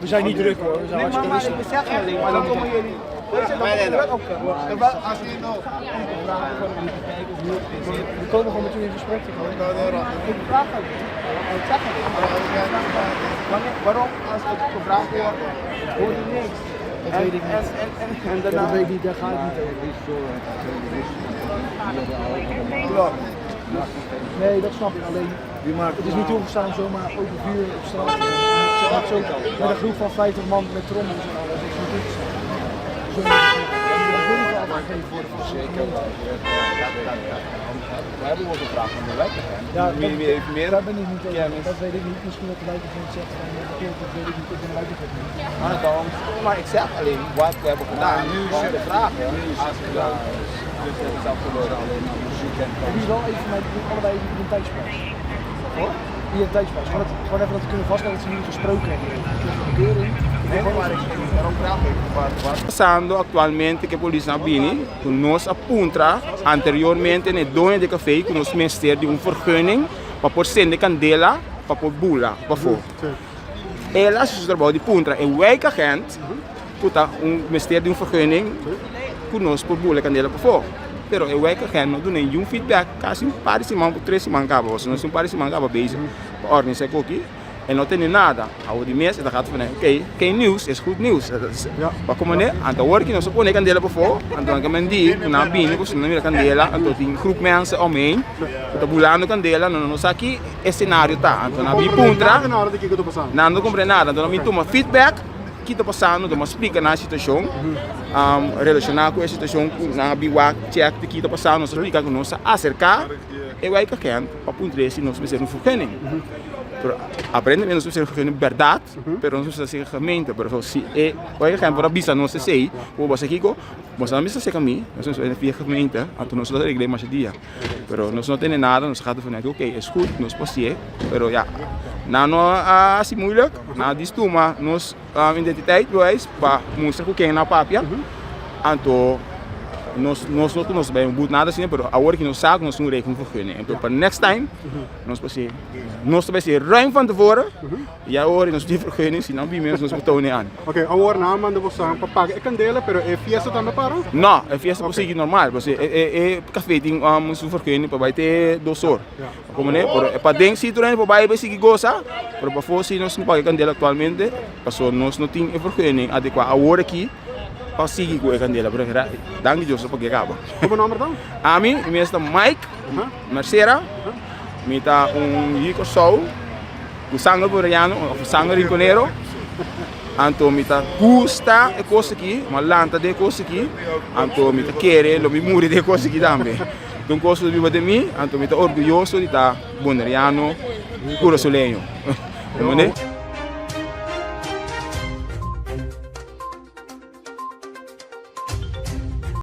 We zijn niet druk hoor, we zijn hartstikke rustig. We komen gewoon met u in gesprek. Ik vraag alleen, ik zeg alleen, waarom als het gevraagd wordt, hoor je niks? Dat weet ik niet. En, en, en Dat daarna... weet ik niet, daar ga ik niet over. Klopt. Nee, dat snap ik. Alleen, het is niet toegestaan om zomaar open vuur op straat te doen. Met, zo, met een groep van 50 man met trommels en alles. Dat is niet toegestaan. Zo, dat wil niet afgegeven worden van de gemeente. We hebben ook gevraagd aan de wijkagent. Ja, Wie, wie heeft meer? Daar ben ik niet over. Kennis. Dat weet ik niet. Misschien dat de wijkagent zegt van eh, verkeerd, dat weet ik niet. Ik ben de wijkagent niet. Maar, daarom, maar ik zeg alleen wat we hebben gedaan. Nu de vragen. Als we dan, dus dat is afgelopen. Hebben jullie wel even mij allebei even identiteitspas? Hoor? Identiteitspas. Gewoon, dat, gewoon even dat we kunnen vaststellen dat ze jullie gesproken hebben. Ik heb een bekeuring. Ik wil Nee, gewoon maar even- ik, daarom vraag ik. Wat, wat? Pasando actualmente cu polis a bini, cu nos a puntra anteriormente na doño di café cu nos mester di un vergunning pa por sende candela pa por bula pafo. El a haci su trabou di puntra e wijkagent cu ta un mester di un vergunning cu nos por bula candela pafo. Pero e wijkagent no duna ningun feedback casi un par di siman, tres siman caba, pasobra nos tin un par di siman caba bezig pa organisa e koki. E no tene nada. Awor di mes e ta gata van oké, geen nieuws is goed nieuws. Pa como ne, anto awor ki nos a pone e candela pafó, anto nan ke di ku nan a bini ku nan a mira candela, anto tin groep mensen omheen ku ta bulando candela, no no sa ki e scenario ta. Anto nan a bin puntra, nan no comprende nada, anto nan bin tuma feedback ki ta pasando, anto nan splika nan e situacion, relaciona ku e situacion ku nan a bin wak check di ki ta pasando, nos a splika ku nos a acerca e wijkagent pa puntra si nos mester un vergunning. Pero aparentemente nos mester vergunning berdad, pero nos mester haci gemeente. Pero si e wijkagent por a bisa nos esey, cu bo sa kico, bo sa mester haci cami, nos mester bay via gemeente, anto nos lo regla e masha dia. Pero nos no tene nada, nos a gata vanuit, ok, es goed, nos por haci'e, pero ya, nan no a haci moeilijk, nan a dis tuma nos identiteit bewijs pa mustra cu ken nan a papia, anto nos nos no cu nos bay un boet nada asina, pero awor ki nos sa cu nos tin un regel un vergunning, anto pa next time nos por haci, nos ta bay haci ruim van tevoren, y awor nos tin vergunning, si nan bin mes nos por tone an. Ok, awor nan a manda boso pa paga e candela, pero e fiesta tambe para? No, e fiesta por sigui normal, pasobra e cafe tin su vergunning pa bay te dos or. Como ne, pero e paden si tur hende por bai sigui gosa, pero pafó si nos no paga e kandela aktualmente, pasobra nos no tin e vergunning adekuá awor aki pa sigui ku e kandela, pero danki Dios nos a paga e kaba. Como nomber ta? Ami, mi mes ta Mike Mercera, mi ta un yu Kòrsou ku sanger boneriano òf sanger rinkonero, anto mi ta gusta e kos aki, mi a lanta den e kos aki, anto mi ta kere lo mi muri den e kos aki tambe. Don Costo ta biba den mi, anto mi ta orguyoso di ta Boneriano Kurasoleño. Comprende?